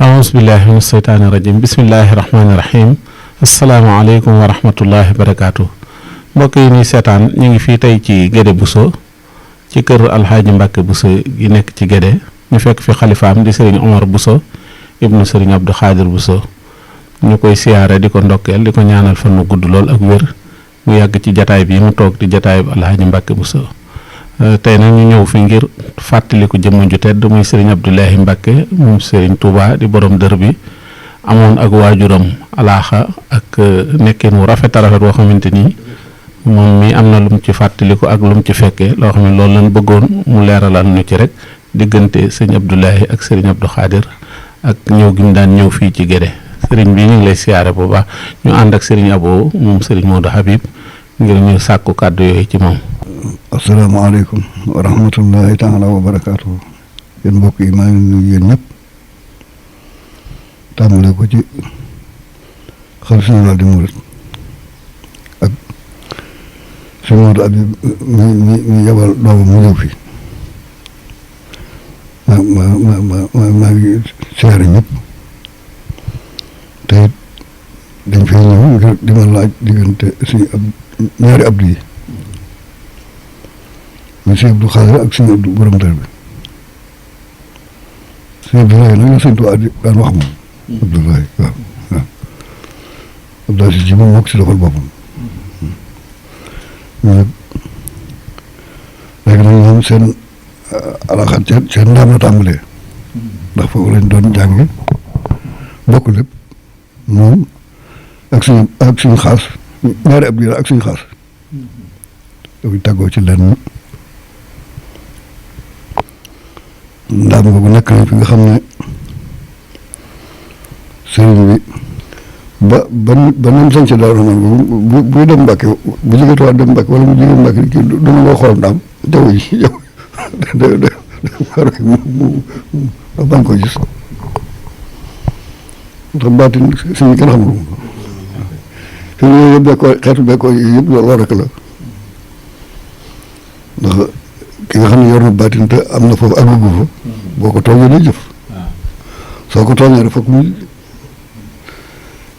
aousubillahi min asheytaani irajim bismillahi rahmaani rahim asalaamaaleykum wa rahmatullahi barakaatu mbokk yi ñuy seetaan ñu ngi fii tey ci Guédé Bousso ci kër alxaaji Mbàkke Bousso gi nekk ci Guédé ñu fekk fi xalifaam di sëriñ Omar Bousso ibnu sëriñ Abdou Khadir Bousso ñu koy siyaare di ko ndokkeel di ko ñaanal fan mu gudd lool ak wér mu yàgg ci jataay bi mu toog di jataay bu alxaaji Mbàkke Bousso tey nag ñu ñëw fi ngir fàttaliku jëmm ju tedd muy sëriñ Abdoulahi Mbàkke moom sëriñ Touba di borom dër bi amoon ak waajuram alaaxa ak nekkin wu rafet a rafet boo xamante ni moom mi am na lu mu ci fàttaliku ak lu mu ci fekkee loo xam ne loolu lañ bëggoon mu leeralal ñu ci rek diggante sëriñ Abdoulahi ak sëriñ Abdou Khadir ak ñëw gi mu daan ñëw fii ci Guédé sëriñ bi ñu ngi lay siyaare bu baax ñu ànd ak sëriñ Abo moom sëriñ Modou Habib ngir ñu sàkku kàddu yooyu ci moom. asalaamaaleykum wa rahmatullahi taala wa barakaatu yéen mbokk yi maa ngi nuyu yéen ñëpp tàmbale ko ci xalifa général des mourides ak sëñ Modou Habib mi yabal doomam mu ñëw fi maa ngi siyaare ñëpp te it dañ fay ñëw ngir di ma laaj diggante suñu ñaari abdu yi mais sëñ Abdou Khadir ak sëñ Abdou borom dër bi sëñ Abdoulaye nag la sëñ Tuubaa daan wax moom Abdoulaye waaw Abdoulaye si ji moom moo ko si doxal boppam ñu nag léegi nag ñoom seen alaxat seen ndaam la tàmbalee ndax foofu lañ doon jànge bokk lépp moom ak suñu xaas ñaari ab diir ak suñu xaas dafuy tàggoo ci lenn ndaam boobu nekk nañ fi nga xam ne sëriñ bi ba nam sañ ci Daaru Rahmaan buy dem Mbàkke bu jógee Tuubaa dem Mbàkke wala mu jógee Mbàkke kii duna ngoo xool ndaam jaww ji yow da bañ ko gis ndax baatin suñu kenn xamul fi mu yëpp bekkoo xeetu bekkoo yi yëpp loolu rek la ndax ki nga xam ne yor na baatin te am na foofu àggugu fa boo ko toogee day jëf soo ko toogee rek foog mu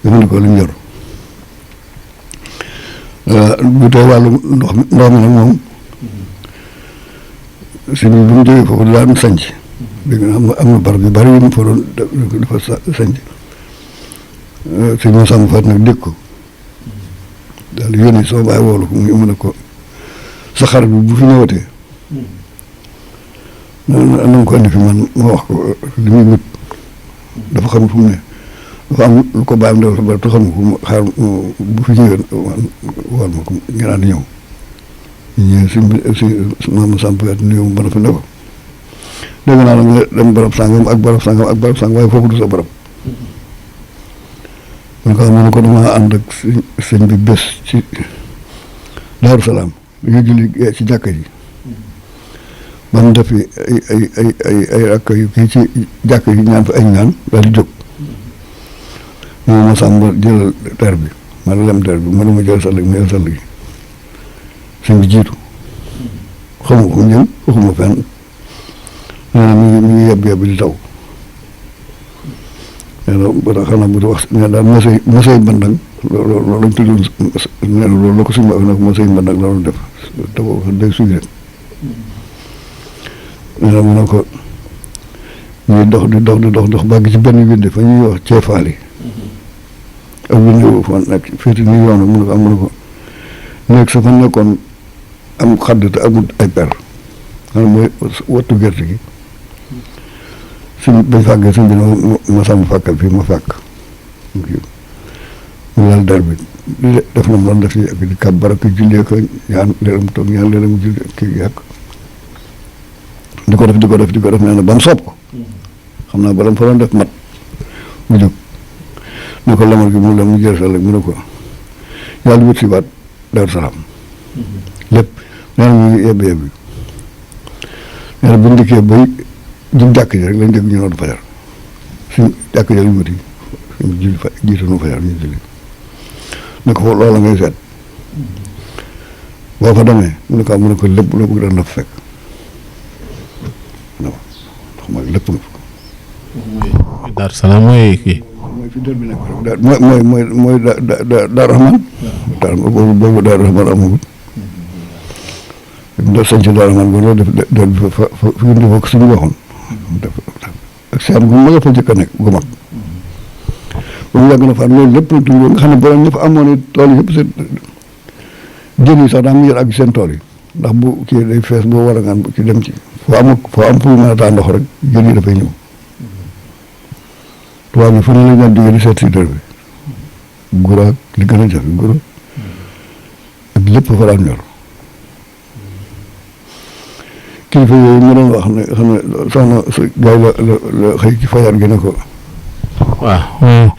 jëfandikoo li mu yor bu tey wàllu ndox mi nag moom si bi mu jógee foofu daan sanc dégg nga am na barab yu bari yu mu fa doon dafa sanc si ñu sàmm faat nag dégg ko daal yónni sama baay woolu ko mu ne ko sa xarit bi bu fi ñëwatee na nga ko indi fi man ma wax ko li muy wut dafa xam fu mu ne dafa am lu ko bàyyam def sa bari te xam fu mu xaar bu fi ñëwee wal ma ko ngeen ànd ñëw ñu ñëwee si maama Samp nuyu mu fi ne ko dégg naa la nga dem barab sàngam ak barab sàngam ak barab sàngam waaye foofu du sa barab man ko xam ne ko dama ànd ak sëñ bi bés ci Daaru Salaam dañuy julli ci jàkka ji ba mu def ay rakk yu kii ci jàkka yi ñaan fa ay ñaan daal di jóg ñu ma sàmm jël der bi ma lem der bi ma jël sall gi ma jël sall gi sëñ bi jiitu xamu ko ñëm waxuma fenn nee na mi ngi yeb di taw nee na ba tax xanaa bu di wax ne daal mosey mbandang loolu lañ tuddoon nee na loolu la ko suñu wax nag mosey mbandang la doon def te boobu day suy rek nee na mu ne ko ñuy dox bàgg ci benn winde fa ñuy wax ceefaal yi ak winde boobu fa nekk féeti ni yoon mu ne ko am na ko nekk sa fa nekkoon am xadd te amul ay per xanaa mooy wattu gerte gi suñ bañ fàggee suñ bi ma sàmm fàkkal fii ma fàkk mu lal der bi def na mu doon def ak di kàbbar ak jullee ko ñaan léeg-léeg mu toog ñaan léeg-léeg mu julli kii yàq di ko def nee na ba mu soob ko xam naa bala mu fa doon def mat mu jóg ne ko lamal gi mu la mu jël sa mu ne ko yàlla wut si waat Daaru Salaam lépp nee na mu ngi yebbi nee na bu ñu dikkee bay jub jàkk ji rek lañ dégg ñu noonu fajar suñ jàkk ji lañ wuti suñ julli fa jiitu nu fajar ñu julli ne ko foofu loola ngay seet boo fa demee mu ne ko lépp loo bëgg daan na fa fekk waaw ndax mooy lépp nga fa Daaru Salaam mooy kii. mooy fi dër bi nekk rek mooy Daaru Rahman. boobu Daaru Rahman amagul. def sañ ci Daaru Rahman ba loolu def dër bi fa fi mu ne suñu waxoon. ak seen gu mag a fa jëkk a nekk gu mag. ba mu yàgg na fa loolu lépp nag nga xam ne borom ñëpp amoon i tool yëpp seen jën yi sax daa mu yor ak seen tool yi ndax bu kii day fees boo war a ngaan ci dem ci foo am fu mën a taa ndox rek jën yi dafay ñëw tubaab yi fu ne lañ daan jógee di seet si dër bi gura li gën a jafe gura ak lépp fa daan ñor kilifa yooyu mu doon wax ne xam ne soxna su gaaw la xëy ci fajar gi ne ko waaw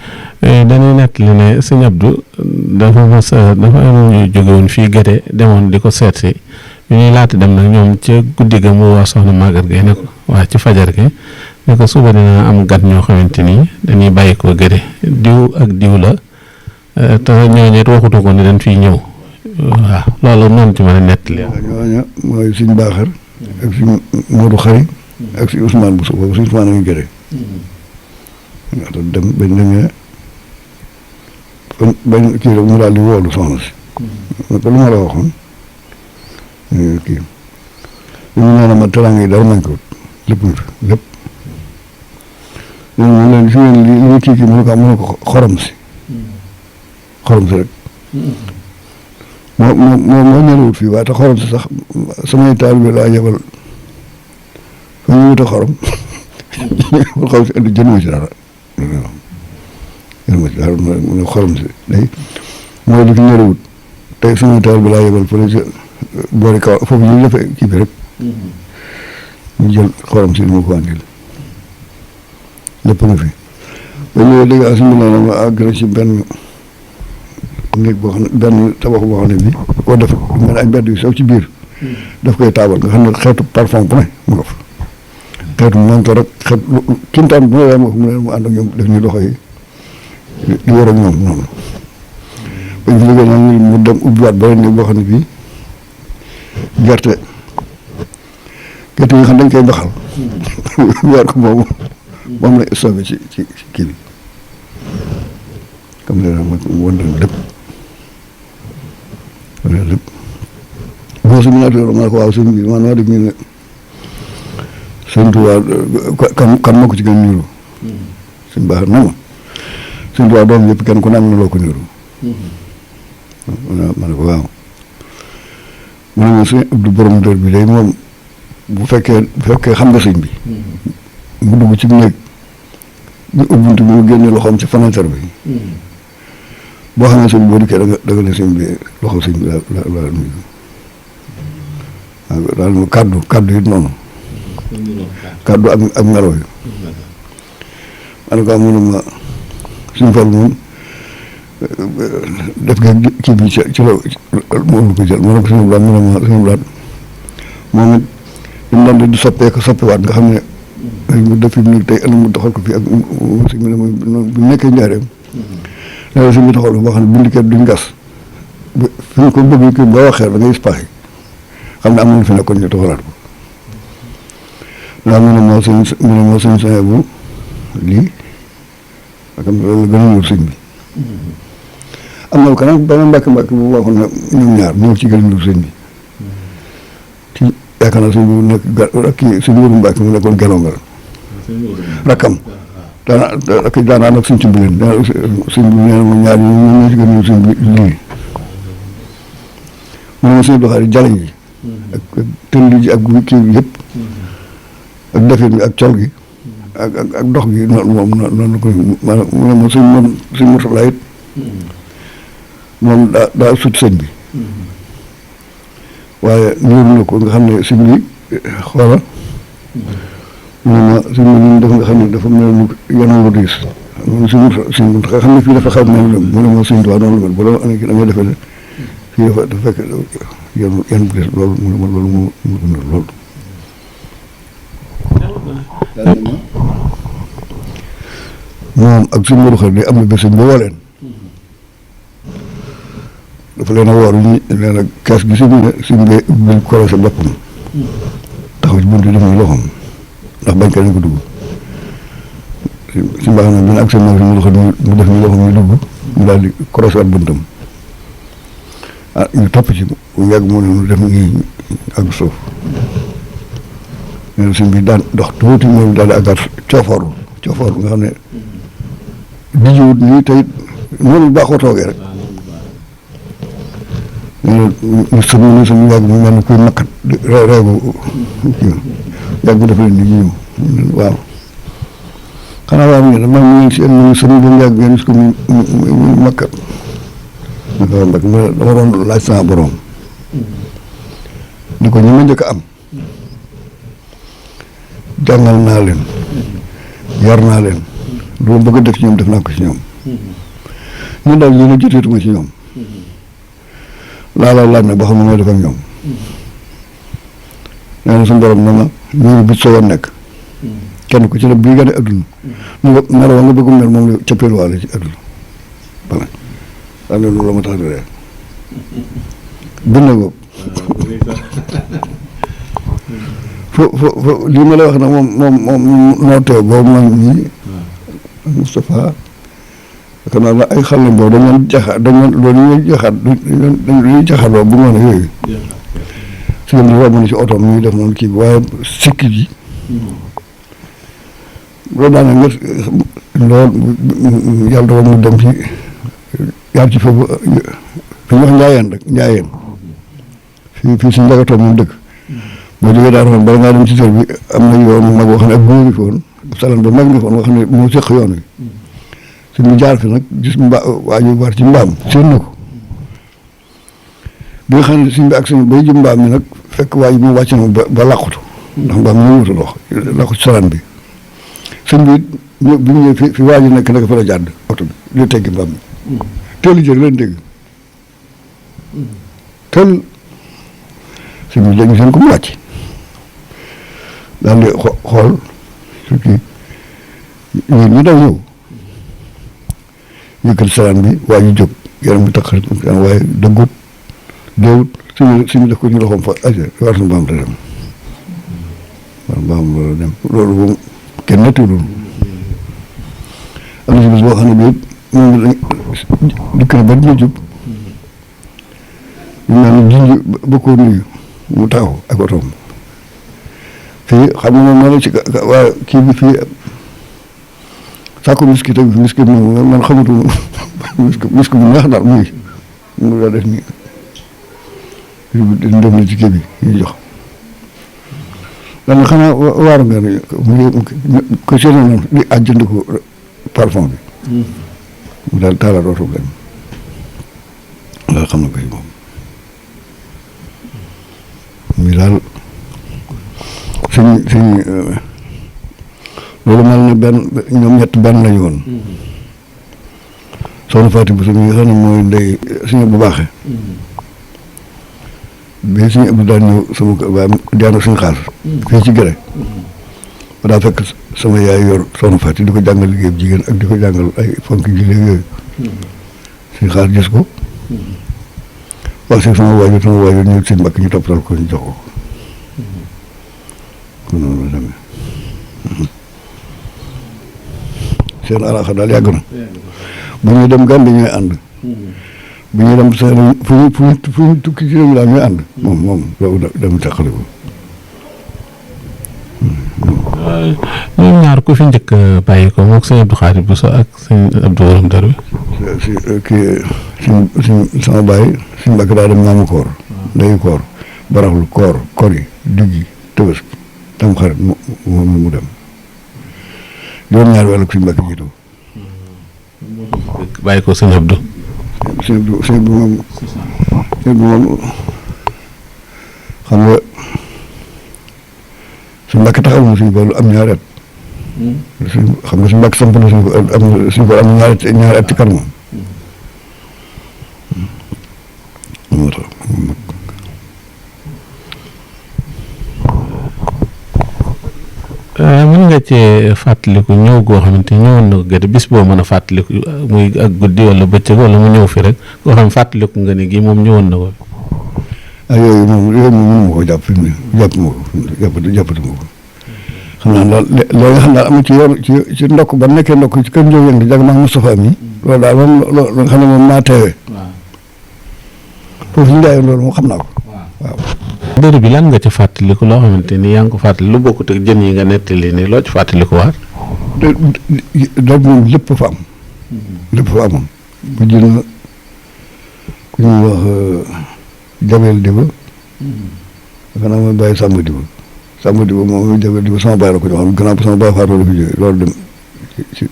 dañuy nettali ne sëñ Abdou dafa am ñu jóge woon fii Gédé demoon di ko seet si ñu ñuy laata dem nag ñoom ca guddi ga mu wax soxna Maguette Gueye ne ko waa ci fajar gi ne ko suba dina am gat ñoo xamante ni dañuy bàyyi ko Gédé diw ak diw la te ñooñu it waxutu ko ne dañ fiy ñëw waaw loolu noonu ci mën a nettali. ñooñu mooy suñ baaxar ak suñ Modou Xari ak suñ Ousmane Bousso boobu suñ Ousmane a ngi Gédé waaw te dem bañ demee bañ kii rek mu daal di woolu soxna si. ma ko lu ma la waxoon kii li mu nee na ma teraanga yi dara mañ ko lépp nga fi lépp léegi mu leen fi ngeen li ñu kii mu ne ko xorom si rek moo ñëwut fii waaye te xorom si sax samay taal bi laa yebal fa ñu wute xorom pour xaw si indi jën ma ci dara jën ma ci dara mu ne xorom si day mooy li fi ñëwut tey samay taal bi laa yebal fële si boori kaw foofu ñu defee kii bi rek ñu jël xorom si ni ma ko andil lépp nga fi ba ñëwee dégg nga suñu ne ma àgg na ci benn néeg boo xam ne benn tabax boo xam ne bii koo def mel ay mbedd yu sew ci biir daf koy taabal nga xam ne xeetu parfum bu ne mu nga fa xeetu montor rek xeet kintaan bu ne mu ne mu ànd ak ñoom def ñu loxo yi di war ak ñoom noonu bañ fi jógee ñoom mu dem ubbiwaat beneen néeg boo xam ne bii gerte yi nga xam dañ koy baxal weer ko moom la stocké ci kii bi comme ne ma won leen lépp boo si mën a ma ne ko waaw sëñ bi man maa dégg ñu ne sëñ Tuubaa kan moo ko ci gën niru suñ baax na ma sëñ Tuubaa doom yëpp kenn ku ne am na loo ko niru ma ne ko waaw mu ne ma sëñ Abdou borom dër bi day moom bu fekkee xam nga sëñ bi mu dugg ci néeg ñu ubbuntu bi mu génne loxoom ci fenêtre bi boo xam ne sëñ bi boo dikkee da nga ne sëñ bi loxo sëñ bi la nuyu waaw daal mu kaddu it noonu kaddu ak melo yi ma ne ko mënuma suñu fal moom def nga kii bi ci la moom ko jël ma ne ko suñu blaat moom it ñu daan di soppiwaat nga xam ne mu def fi mu nekk tey ëllëg mu doxal ko fii ak si mu ne bu nekkee njaareem nee na si mu doxal ko boo xam ne bindikat duñ gas fi ñu ko bëgg kii boo waxee da ngay spaax yi xam ne am na fi nekkoon ñu doxalaat ko ndax mu ne moo sëñ sañ bu lii ak am loolu gën a ñëw sëñ bi am na kanam beneen mbàkk bu waxoon na ñoom ñaar ñoo ci gën a ñëw sëñ bi ci yaakaar naa sëñ bi nekk ak kii sëñ Mourou Mbacke mu nekkoon gelongal rakkam daanaa nag suñ ci mbileen sëñ bi nee na ma ñaar ñoo ci gën a ñëw sëñ bi lii mu ne ma sëñ doxaari jaleñ yi ak tënd ji ak kii bi yëpp ak defin bi ak col gi ak dox gi noonu ko maanaam mu ne ma sëñ Mourtala it moom daa sut sëñ bi waaye ñëw na ko nga xam ne sëñ bi xoola mu ne ma sëñ bi ñun def nga xam ne dafa mel ni yanu lu diis moom sëñ bi nga xam ne fii dafa xaw mel mu ne ma sëñ Tuubaa noonu la mel bu doon amee ki da ngay defee ne fii dafa fekk yanu bu diis loolu mu ne ma loolu mu dund loolu moom ak suñ mbaru xel day am na bés ba woo leen dafa leen a woor ñu leen a kees gi si biir si biir ubbil korosé boppam taxaw ci buntu def ñu loxoom ndax bañ ko dugg si mbaax na bi ak seen mag mu def ñu loxo muy dugg ñu daal di croisé waat buntam ñu topp ci bu yàgg mu ne ñu def nii ak suuf mais suñ bi daan dox tuuti ñoom daal di àggaat coofoor nga xam ne di jiwut nii tey noonu baaxoo toogee rek ñu suñu yàgg mu mel ni kuy makkat reegu yàgg mu def leen ni ñëw waaw xanaa waaw ñu ne man ñu si ñu suñu ba mu yàgg ngeen gis ko mu makkat ñu ko mbak ma dama doon laaj sama borom ni ko ñi ma njëkk a am jàngal naa leen yar naa leen lu ma bëgg a def ci ñoom def naa ko ci ñoom ñun daal ñu ne joteetuma ci ñoom laaj na ba xam ne mooy def ak ñoom nee na suñu borom na ma ñooñu bit soo woon nekk kenn ku ci la bii gane adduna mel wa nga bëgg mel moom la cëppeeluwaale ci adduna bala daal ne loolu la ma tax di ree bind ko fo lii ma lay wax nag moom noo teew boobu man ñii Moustapha xam naa la ay xal lañ boobu dañu loolu ñuy jaxaat bu ngoon yooyu si yéen di romb ni ci oto mi def noonu kii bi waaye sikki ji loolu daal nag loolu yàlla doon mu dem ci yàlla ci foofu fi ñu wax njaayeen rek njaayeen fii si njagatoom moom dëkk boo jógee daal xoon bala ngaa dem ci sër bi am na yoon mag boo xam ne ak góor gi fi woon salan ba mag nga fi woon nga xam ne moo séq yoon wi suñu jaar fi nag gis waa ji war ci mbaam séen na ko bi nga xam ne suñ bi ak suñu bay ji mbaam mi nag fekk waa ji mu wàcc na ba làqutu ndax mbaam mi wutu dox làqu ci salan bi suñ bi bi ñu ñëw fi waa ji nekk nag fa la jàdd oto bi li teggi mbaam mi teelu jëg leen dégg teel suñ bi léegi seen ko mu wàcc daal di xool su kii ñu daw ñëw yëkkati salaan bi waa ji jóg yaram bi taxal waaye dëggut déewut suñu def ko ñu loxoom fa aja war na mbaam te dem war mbaam loolu dem loolu moom kenn nettiwul am na si bis boo xam ne bii moom dikk na ba dina jub ñu naan jinj ba koo nuyu mu taxaw ak otoom fii xam nga moom noonu ci waa kii bi fii saako miski teg miski moom man xamatuma miski bu neex daal muy mu daa def nii def na ci kii bi ñu jox daanaka xanaa waaru nga ne ko seen noonu di àjjandiku parfum bi mu daal taalaat oto dem loolu xam na ko ci moom mi daal suñ loolu mel na benn ñoom ñett benn lañu woon soxna Fatou Bousso mi nga xam ne mooy ndey suñu bu baaxee bi suñu Abdou daan ñëw sama kër waaye jaana suñu xaar fii ci gërë ba daa fekk sama yaay yor soxna Fatou di ko jàngal liggéey bu jigéen ak di ko jàngal ay fonk julli yooyu suñu xaar gis ko wax si sama waajur ñëw si mbakk ñu toppatoo ko ñu jox ko kon noonu la demee seen alaaka daal yàgg na bu ñuy dem Gàmbi ñooy ànd bu ñuy dem seen fu ñu tukki ci réew daal ñooy ànd moom loolu dem teqale ko ñoom ñaar ku fi njëkk bàyyi ko moog sëñ Abdou Khadir Bousso ak sëñ Abdou Borom Darou si sama bàyyi si mbakk daa dem maamu koor ndeyu koor baraxlu koor kori diggi Tabaski tam xarit mu dem juróom ñaari wàllu si mbakk jiitu bàyyi ko sëñ Abdou sëñ bi moom xam nga suñu mbàkk taxaw na suñu boolu am ñaari at xam nga suñu mbàkk samp na suñu boolu am ñaari at ci kanamam moo tax mën nga cee fàttaliku ñëw goo xamante ni ñëwoon na ko gëdd bis boo mën a fàttaliku muy ak guddi wala bëccëg wala mu ñëw fi rek goo xam fàttaliku nga ni gi moom ñëwoon na ko. yooyu moom mënu ma ko jàpp fi mu ne jàppatuma ko xam naa daal léegi nga xam daal am na ci yoon ci ndokk ba nekkee ndokk ci kër Ndiobène di jag maag Moustapha mi loolu daal moom loolu nga xam ne moom naa teewee foofu ñu daayoon loolu moom xam naa ko waaw. dër bi lan nga ci fàttaliku loo xamante ni yaa ngi ko fàttali lu bokkut ak jën yi nga nettali nii loo ci fàttaliku waat. dër moom lépp fa am. lépp fa amoon. bu jël ku ñuy wax Jabel Diba. defe naa mooy bàyyi Samba Diba. Samba Diba moom Jabel Diba sama bàyyi la ko joxoon gannaaw sama bàyyi faatoo la fi jógee loolu dem ci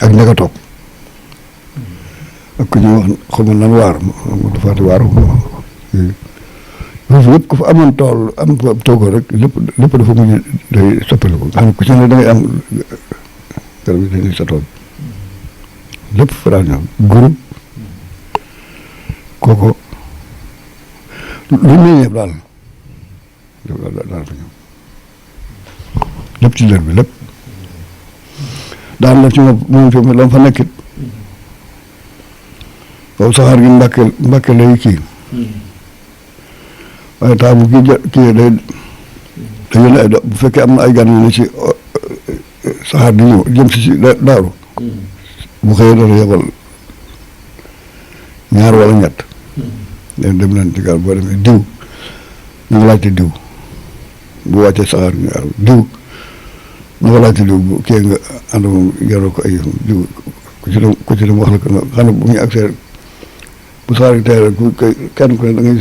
ak ña ko toog. ak ku ñuy wax xaw ma nan waar mu dafaati waaru foofu lépp ku fa amoon tool am fa toogoo rek lépp dafa mujj day soppali ko nga xam ne ku ci ne da ngay am garab yi dañuy sa tool lépp fa daan ñëw guru kooko lu meññeef daal fa ñëw lépp ci dër bi lépp daan la ci moom fi la fa nekkit boobu saxaar gi mbàkke lay kii waaye temps bu kii day yónnee ay bu fekkee am na ay gan yu ne ci saxaar di ñëw jëm si daaru bu xëyee dana yebal ñaar wala ñett leen dem leen ci gaal boo demee diw ñu ngi laajte diw bu wàccee saxaar gi waaw diw ñu ngi laajte diw bu kii nga ànd moom yoroo ko ay diw ku ci dem wax la ko nga xam ne bu ñu accès bu saxaar gi tey rek kenn ku ne da ngay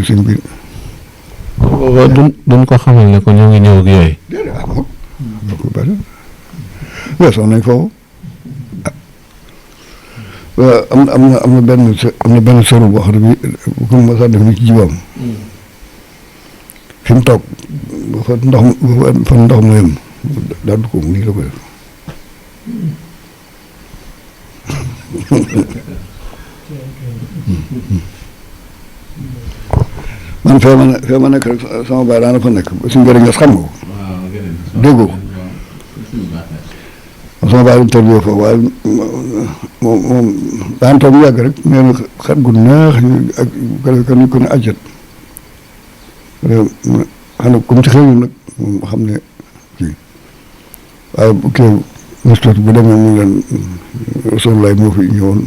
si mbir. duñ ko xamal ne ko ñoo ngi ñëw ak yooyu. déedéet ah moom. donc bari weesoo nañ foofu am na benn sëru boo xam ne bii bu ko mos a def ni ci jiwam. fi mu toog ba fa ndox mu yem daal du ko nii la ko def. man fee ma nekk rek sama baay daana fa nekk suñu njëriñ nga xam nga ko. déggoo ko. sama baay dañu tërbiyee foofu waaye moom daan toog yàgg rek nee na xet gu neex ak ku ne ajjat xam ne comme ci xëy nag moom xam ne kii waaye bu kii mistoot bu demee mu leen Rasulullah moo fi ñëwoon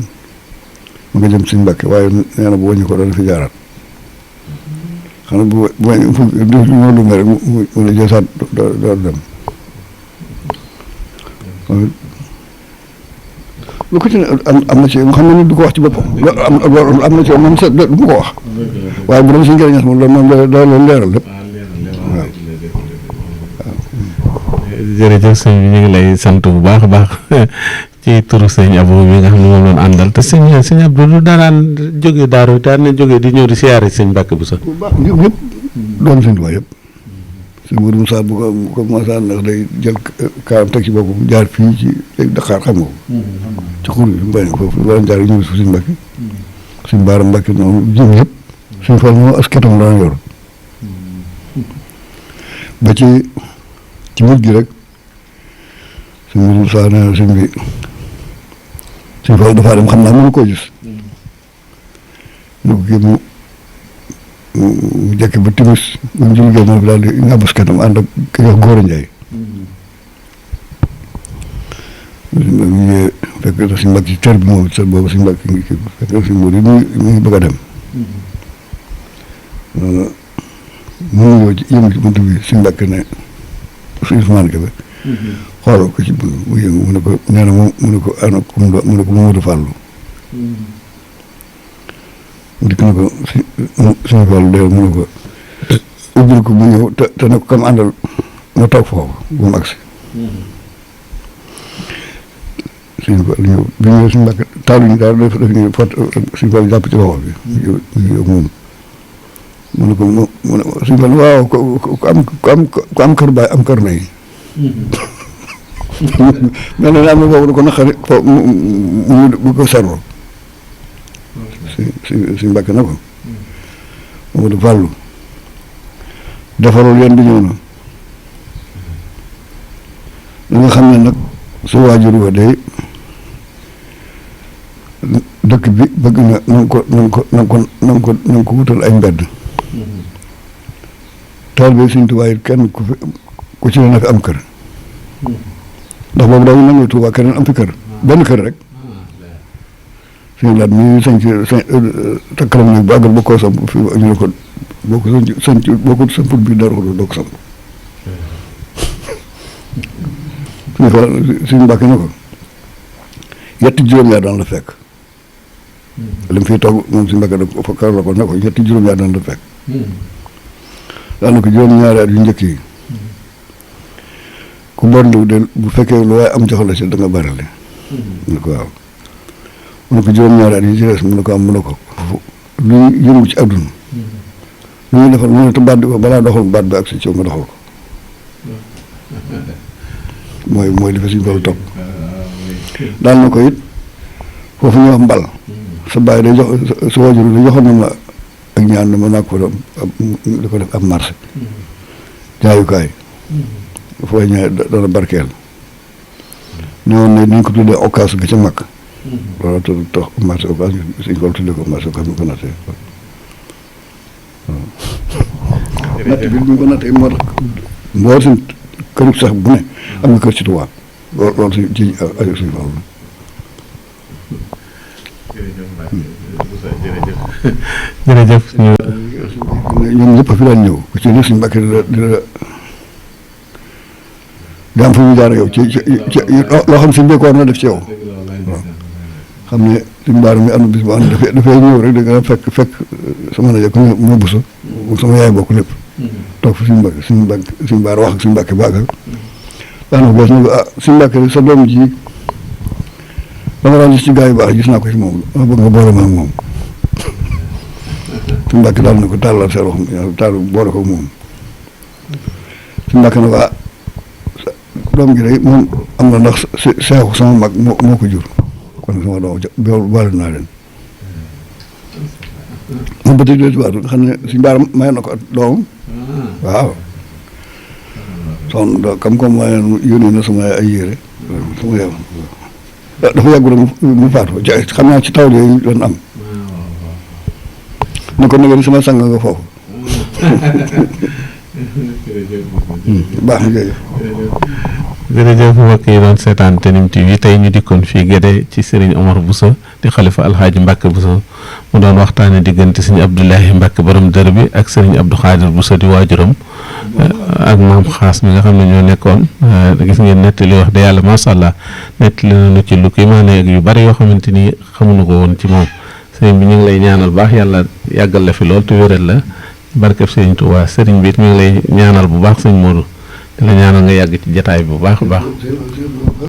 mu nga jëm suñu Mbàkke waaye nee na bu wàññi ko dana fi jaaraat xam ne bu lu mel rek mu ne jësaat door dem lu ko ci ne am na ci xam ne nit du ko wax ci boppam am na ci moom sax du ma ko wax waaye bu doon suñu njëriñ moom loolu moom loolu leeral lépp waaw. jërëjëf sëñ bi ñu ngi lay sant bu baax a baax ci turu sëñ Abou bi nga xam ne moom loon àndal te sëñ Abdou du daan jóge daaru daan na jóge di ñëw di siyaare sëñ Mbàkke Buso bu baax ñëpp doon sëñ Tuubaa yëpp sëñ Mourou Moussa bu ko Moussa ndax day jël kaaram teg ci boppam jaar fii ci Dakar xam nga ko ci xur yi mbay foofu loolu jaar yi ñëw si sëñ Mbàkke sëñ Baara Mbàkke noonu jëm yëpp sëñ Fall moom asketam la daan yor ba ci mujj gi rek sëñ Mourou Moussa nee na sëñ bi sëñ Fall dafaa dem xam naa mënu koo gis ñu ko kii mu jekk ba timis ba mu julli génn daal di ñàbb asketam ànd ak ki wax Góora Njaay ñu ñëwee fekk na suñu mbàkk ci tër bi moom tër boobu suñu mbàkk ngi kii fekk na suñu mbir yi mi ngi bëgg a dem mu ñëw ci yëngu ci bunt bi suñu mbàkk ne suñu Usmaan Kebe xoolal ko ci bunt mu yëngu mu ne ko nee na mu ne ko ana mu ne ko Mamadou Fallou mu dikk na ko suñu Fallou dee mu ne ko ubbil ko mu ñëw te ne ko kam àndal na toog foofu bu mu agsi suñu Fall ñëw bi ñëw suñu mbàkk taaluñu daal daf ñu fot suñu Fall jàpp ci loxo bi ñu moom mu ne ko mu ne suñu Fall waaw ku am kër baay am kër nay mel na am na boobu da ko naqari fo mu bu ko servo suñu mbàkk na ko Mamadou Fallou defarul yéen di ñëw na li nga xam ne nag su waajur wa day dëkk bi bëgg na ko wutal ay mbedd taalibe Sëñ Tuubaa it kenn ku ci ne na fi am kër ndax boobu dañu nangu Tuubaa keneen am fi kër benn kër rek suñu laat mi sañ ci takkalam nag bàggal ba koo samp fi ñu ne ko boo ko samput bi dara ko doo ko samp suñu Mbàkke ne ko yetti juróom-ñaar daan la fekk li mu fiy toog moom suñu Mbàkke da fa kar la ko ne ko yetti juróom-ñaar daan la fekk daanaka juróom-ñaari at yu njëkk yi ku bon lu de bu fekkee lu waaye am jox la si da nga barale mu ne ko waaw mu ne ko juróom-ñaari at yi ci des mu ne ko am mu ne ko luy yëngu ci àdduna lu ñuy defal mu ne te baat bi balaa doxal baat bi ak si coow nga doxal ko mooy li fa suñu topp daal na ko it foofu ñuy wax mbal sa bàyyi day jox sa wajur da joxoon na ma ak ñaan ne ma naa ko di ko def ab marché jaayukaay fooy ñëwee dana barkeel ne woon ne nañ ko tuddee occas ga ca mag loolu tax marché occas suñ ko tuddee ko marché occas ñu ko nattee waaw natt bi ñu ko nattee moo tax mboor suñ këru sax bu ne am nga kër ci Tuubaa loolu si ci ay suñu wàll jërëjëf ñoom ñëpp fi daan ñëw ku ci ne suñu Mbàkke di am fu ñu jaar yow ci loo xam si mbéykoor na def ci yow waaw xam ne suñu mbaar mi am na bis boo xam ne dafay ñëw rek da nga fekk sama rajo ku ma busa sama yaay bokk lépp toog fi suñu mbaar wax ak suñu Mbàkke baagal daanaka bees na suñu Mbàkke sa doom ji dama daan gis ci gaa yu baax gis naa ko ci moom dama bëgg nga boole ma ak moom suñu Mbàkke daal na ko tàllal seen wax taal boole ko moom suñu Mbàkke na ko doom gi day moom am na ndax seexu sama mag moo ko jur kon sama doom boole naa leen moom ba tey de tubaab nga xam ne suñu baaram mayoon na ko doomam waaw soxna kam comme mayoon yónnee na sama ay yére sama yow dafa yàggu rek mu faatu xam naa ci taw yooyu doon am ne ko nag sama sang nga foofu baax na jërëjëf jërëjëf mbokk yi doon seetaan Tanime TV tey ñu dikkoon fii Guédé ci Serigne Omar Bousso di xalifa Alxaaji Mbàkke Bousso mu doon waxtaane diggante Serigne Abdoulahi Mbàkke borom dër bi ak Serigne Abdou Khadir Bousso di waajuram ak maam xaas mi nga xam ne ñoo nekkoon gis ngeen nettali wax de yàlla macha allah nettali nañu ci lu kii maane ak yu bari yoo xamante ni xamuñu ko woon ci moom sëriñ bi ñu ngi lay ñaanal baax yàlla yàggal la fi lool te wéral la barkeb Sëriñ Tuubaa sëriñ bi it mi ngi lay ñaanal bu baax sëñ Modou di la ñaanal nga yàgg ci jataay bi bu baax a baax